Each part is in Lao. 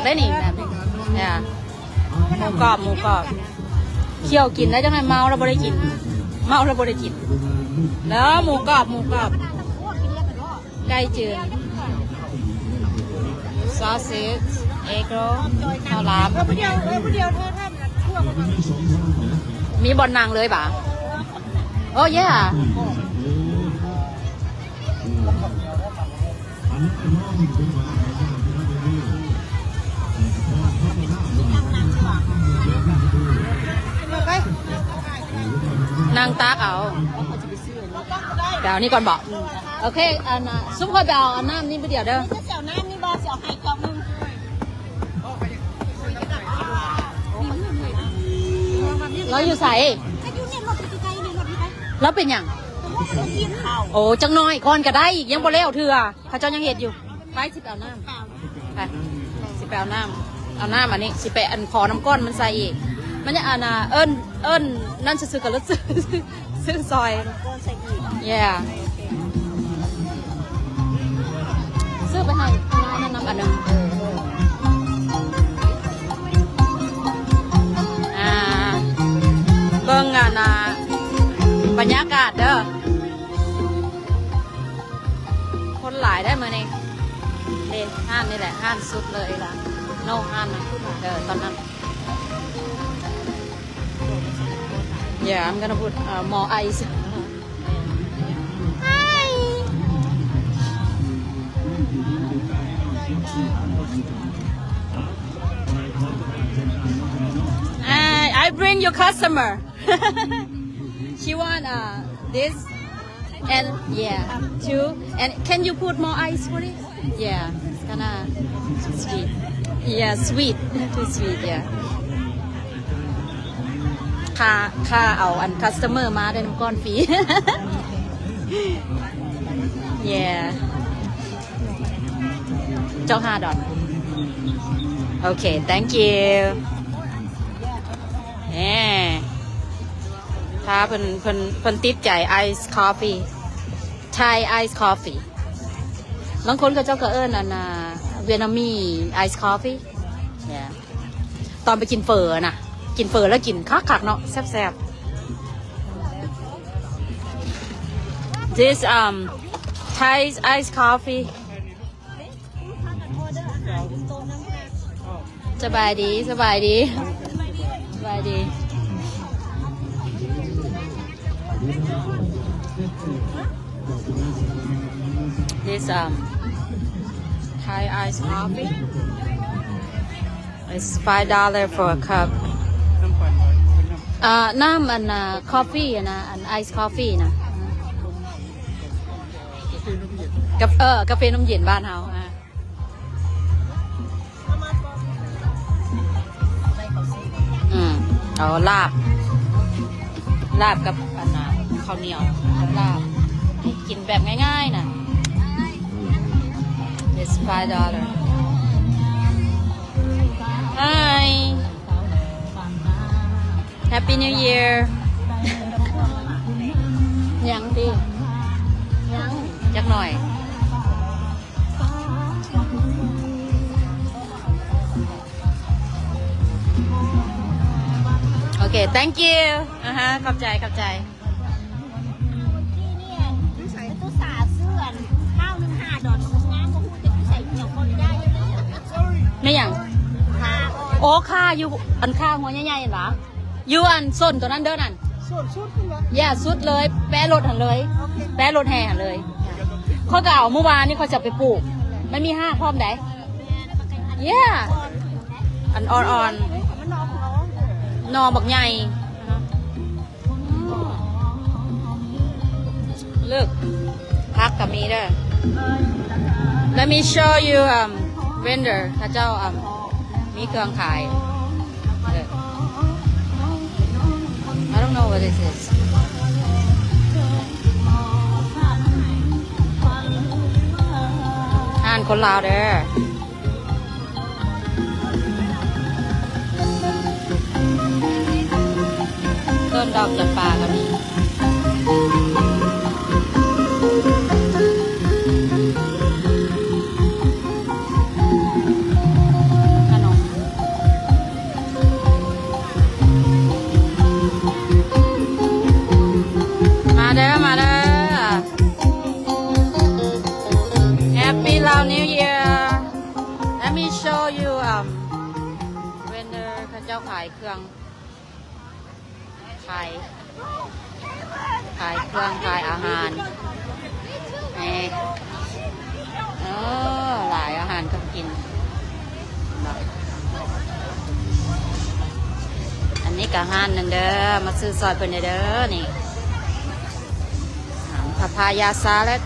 ໄດ້ນີ້ ແບບນີ້ ເອີ ໝູກອບ ໝູກອບ ຂ້ຽວກິນໄດ້ ຈັກໜ່ອຍເມົາແລ້ວບໍ່ໄດ້ກິນ ເມົາແລ້ວບໍ່ໄດ້ກິນ ເດີ ໝູກອບ ໝູກອບ ໄກ່ຈືນ sausage, egg roll ເຂົ້າຫຼາມ ມີບ່ອນນັ່ງເລີຍບາ? Oh yeah. ນັ່ງຕັກເອົາ ແຕ່ອັນນີ້ກ່ອນບໍ? ໂອເຄ ອັນນ່າ ຊຸມຂ້ອຍໄປເອົາອັນນ້ຳນີ້ບາດດຽວເດີ. ເຈົ້ານ້ຳນີ້ບໍ່ ຊິເອົາໃຫ້ກອກໜຶ່ງ. ລາວຢູ່ໃສ? ລາວເປັນຫຍັງ? ໂອ້ ຈັກໜ້ອຍກ່ອນກໍໄດ້ ຍັງບໍ່ແລ້ວເທື່ອ ເຂົາເຈົ້າຍັງເຮັດຢູ່. ໄປ ຊິໄປເອົານ້ຳ ໄປ ຊິໄປເອົານ້ຳ ເອົານ້ຳອັນນີ້ ຊິໄປອັນ ຂໍນ້ຳກ້ອນມັນໃສ່ອີກ ມັນຍັງອັນນ່າ ເອີ້ນ ເອີ້ນນັ້ນຊື່ໆ ກໍເລີຍຊື້ ຊື້ຊອຍ yeah. ຊື້ໄປໃຫ້ອັນນັ້ນນຳອັນໜຶ່ງ ອ່າ ເບິ່ງອັນນ່າ ບັນຍາກາດເດີ. ຄົນຫຼາຍໄດ໋ມື້ນີ້ ເດ້ ຮ້ານນີ້ແຫຼະ ຮ້ານສຸດເລີຍລະ ໂນ ຮ້ານນັ້ນ ເອີ ຕອນນັ້ນ Yeah, I'm gonna put, uh, more ice. Hi. I, I bring your customer. She want, uh, this and, yeah, two. And can you put more ice for it? Yeah, it's kinda sweet. Yeah, sweet. Too sweet, yeah. ຄ່າ ຄ່າເອົາອັນ customer ມາໄດ້ນ້ຳກ້ອນຟຣີ. Yeah. ເຈົ້າ ຫ້າດອນ. ໂອເຄ thank you. ແໝ ຖ້າເພິ່ນ ເພິ່ນ ເພິ່ນຕິດໃຈ ice coffee, Thai ice coffee. ບາງຄົນເຂົາເຈົ້າກໍເອີ້ນອັນນ່າ Vietnamese ice coffee. Yeah. ຕອນໄປກິນເຝີນະ ກິນເຝີແລ້ວກິນຄັກໆ ເນາະ ແຊບໆ. This, um, Thai ice coffee. ສະບາຍດີ ສະບາຍດີ ສະບາຍດີ. This, um, Thai ice coffee. It's five dollar for a cup. ເອີ ນ້ຳອັນນ່າ coffee ອັນນ່າ ອັນ ice coffee ນະ ກາ ເອີ ກາເຟນົມເຢັນບ້ານເຮົາ. ອືມ ເອົາລາບ ລາບກັບອັນນ່າ ເຂົ້າໜຽວກັບລາບ ກິນແບບງ່າຍໆ ນະ. It's five dollar. Hi. Happy New Year. ຍັງຕິ ຍັງຈັກໜ້ອຍ. ໂອເຄ thank you. ອາຮະ ຂອບໃຈ ຂອບໃຈ. ແມ່ນຫຍັງ? ໂອ້ ຄ່າຢູ່ ອັນຄ່າຫົວໃຫຍ່ໆ ຫັ້ນຫວາ? ຢູ່ອັນສົ້ນໂຕນັ້ນເດີນັ້ນ ສຸດໆ ພຸ້ນຫວາ? ຢ່າ ສຸດເລີຍ ແປະລົດຫັ້ນເລີຍ ໂອເຄ ແປະລົດແຫ່ຫັ້ນເລີຍ. ຂ້ອຍກໍເອົາມື້ວານນີ້ ຂ້ອຍຈະໄປປູກ ມັນມີຮາກພ້ອມໃດ໋. Yeah. ອັນອ່ອນໆ ມັນໜໍ່ຂອງເຮົາ ໜໍ່ບັກໃຫຍ່. Look ຜັກກໍມີເດີ. Let me show you, um, vendor ເຂົາເຈົ້າ um, ມີເຄື່ອງຂາຍ. I don't know what this is. ຮ້ານຄົນລາວເດີ. ຕົ້ນດອກຈຳປາກໍມີ. Let me show you, um, vendor ເຂົາເຈົ້າຂາຍເຄື່ອງ ຂາຍ ຂາຍເຄື່ອງ ຂາຍອາຫານ ນີ້ ເອີ ຫຼາຍອາຫານການກິນ. ອັນນີ້ກະຮ້ານໜຶ່ງເດີ ມາຊື້ຊ່ອຍເພິ່ນແດ່ເດີ ນີ້ ພາພາຢາສາລັດ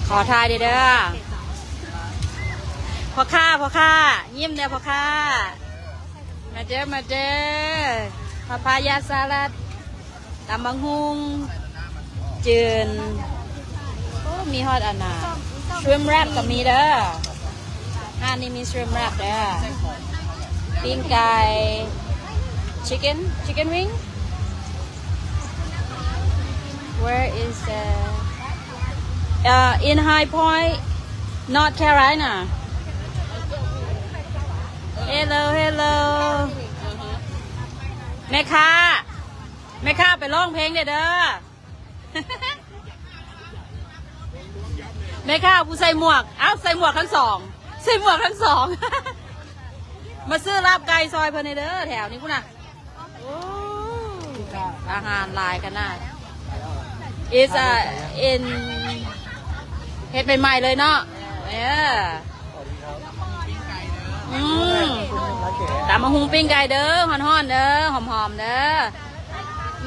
ຂໍຖ່າຍແດ່ເດີ ພໍ່ຄ້າ ພໍ່ຄ້າ ຍິ້ມແດ່ພໍ່ຄ້າ ມາເດີ ມາເດີ ພາພາຢາສາລັດ ຕຳບັກຫຸ່ງ ຈືນ ໂອ້ ມີຮອດອັນນ່າ shrimp wrap ກໍມີເດີ ຮ້ານນີ້ມີ shrimp wrap ເດີ ປີ້ງໄກ່ chicken chicken wing. Where is the, uh, in High Point, North Carolina. Hello, hello. ແມ່ຄ້າ ແມ່ຄ້າໄປຮ້ອງເພງແດ່ເດີ ແມ່ຄ້າຜູ້ໃສ່ໝວກ ເອົ້າ ໃສ່ໝວກທັງສອງ ໃສ່ໝວກທັງສອງ ມາຊື້ລາບໄກ່ຊ່ອຍເພິ່ນແດ່ເດີ ແຖວນີ້ພຸ້ນນະ ໂອ້ ອາຫານຫຼາຍຂະໜາດ it's a in ເຮັດໃໝ່ໆເລີຍເນາະ ເອີ ອືມ ຕຳບັກຫຸ່ງປີ້ງໄກ່ເດີ ຮ້ອນໆເດີ ຫອມໆເດີ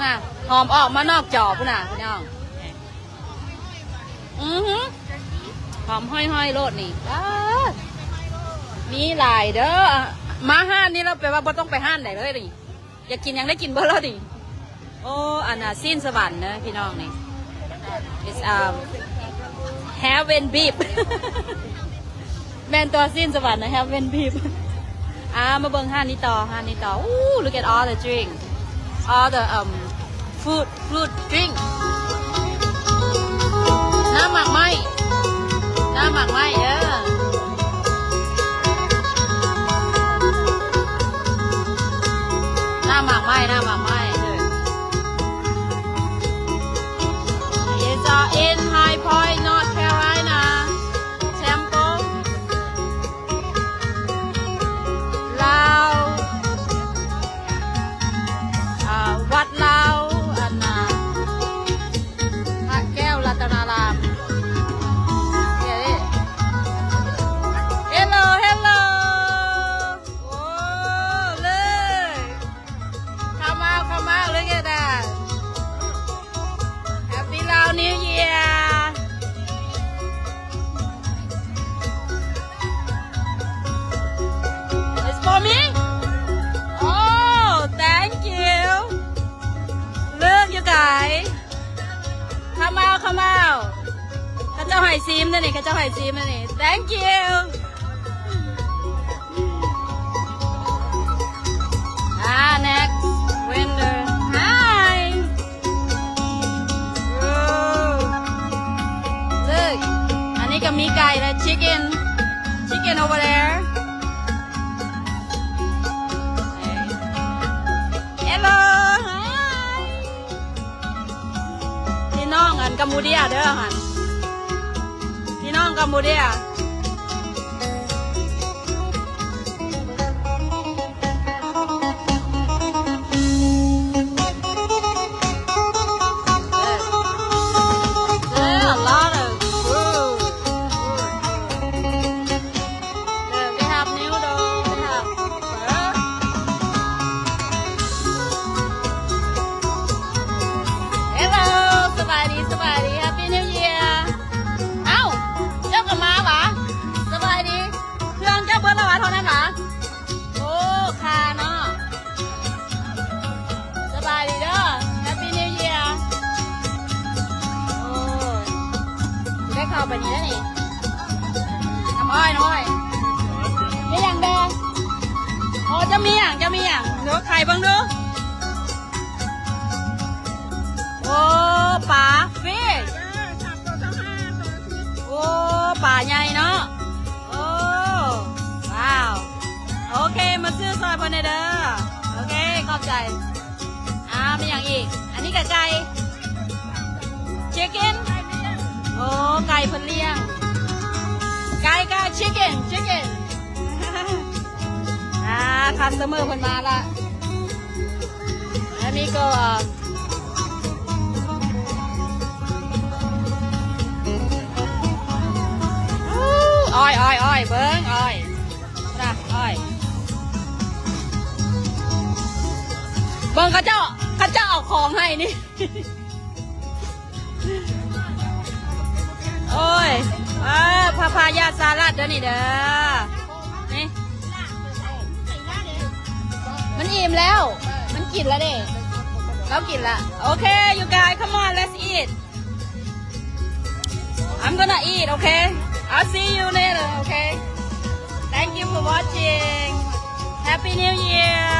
ນະ ຫອມອອກມານອກຈໍພຸ້ນນະພີ່ນ້ອງ ອືຫື ຫອມຫ້ອຍໆໂລດນີ້ ວ້າ ມີຫຼາຍເດີ ມາຮ້ານນີ້ແລ້ວແປວ່າບໍ່ຕ້ອງໄປຮ້ານໃດເລີຍນີ້ ຢາກກິນຫຍັງໄດ້ກິນເບິດແລ້ວນີ້ ໂອ້ ອັນນ່າ ຊີ້ນສະຫວັນເດີພີ່ນ້ອງນີ້ it's, um, heaven beef ແມ່ນຕົວ ຊີ້ນສະຫວັນນະ heaven beef ອ່າ ມາເບິ່ງຮ້ານນີ້ຕໍ່ ຮ້ານນີ້ຕໍ່ Ooh, look at all the drink, all the, um, fruit, fruit drink ນ້ຳໝາກໄມ້ ນ້ຳໝາກໄມ້ ເອີ ນ້ຳໝາກໄມ້ ນ້ຳໝາກໄມ້ It's, uh, in High Point, North Carolina Temple ລາວ ອ່າ ວັດລາວ ອັນນ່າ ພະແກ້ວລັດຕະນາລາມ ເຮລໂລ ເຮລໂລ ໂອ້ ເລີຍ Come out, come out, look at that. Happy Lao New Year. It's for me? Oh, thank you. Look, you guys. Come out, come out. ເຂົາເຈົ້າໃຫ້ຊີມເດ້ນີ້ ເຂົາເຈົ້າໃຫ້ຊີມເດ້ນີ້. Thank you. Ah, next vendor. Hi. Ooh. Look. ອັນນີ້ກໍມີໄກ່ແລະ chicken. Chicken over there. Hello. Hi. ພີ່ນ້ອງອັນກຳປູເຈຍເດີຫັ້ນ ພີ່ນ້ອງກຳປູເຈຍ. There's a lot of food. Look, they have noodles, they have pho. Hello ສະບາຍດີ ສະບາຍດີ Happy New Year. ເອົ້າ ເຈົ້າກໍມາຫວາ? ສະບາຍດີ. ເຄື່ອງເຈົ້າເບິດແລ້ວຫວາ ເທົ່ານັ້ນຫວາ? ໂອ້ ຄ່າເນາະ. ສະບາຍດີເດີ Happy New Year. ໂອ້ຍ ຊິໄດ້ເຂົ້າໄປນີ້ແລ້ວນີ້ ນ້ຳອ້ອຍ ນ້ຳອ້ອຍ ມີຫຍັງແດ່? ໂອ້ ເຈົ້າມີຫຍັງ ເຈົ້າມີຫຍັງ? ເດີ ໄຂເບິ່ງດູ. ໂອ້ ປາ fish. ໂອ້ ປາໃຫຍ່ເນາະ. ໂອ້ ວ້າວ. ໂອເຄ ມາຊື້ຊ່ອຍເພິ່ນແດ່ເດີ. ໂອເຄ ຂອບໃຈ. ອ່າ ມີຫຍັງອີກ? ອັນນີ້ກະໄກ່ chicken. ໂອ້ ໂອ້ ໄກ່ເພິ່ນລ້ຽງ ໄກ່ ໄກ່ chicken chicken ອ່າ customer ເພິ່ນມາລະ ແລ້ວນີ້ກໍ ໂອ້ ອ້ອຍ ອ້ອຍ ອ້ອຍ ເບິ່ງ ອ້ອຍ ນະ ອ້ອຍ ເບິ່ງເຂົາເຈົ້າ ເຂົາເຈົ້າເອົາຂອງໃຫ້ນີ້. ໂອ້ຍ ເອີ ພາພາຍາສາລັດເດີນີ້ເດີ ນີ້ ມັນອີ່ມແລ້ວ ມັນກິນແລ້ວເດ້ ລາວກິນລະ ໂອເຄ you guys come on let's eat I'm gonna eat okay I'll see you later okay thank you for watching happy new year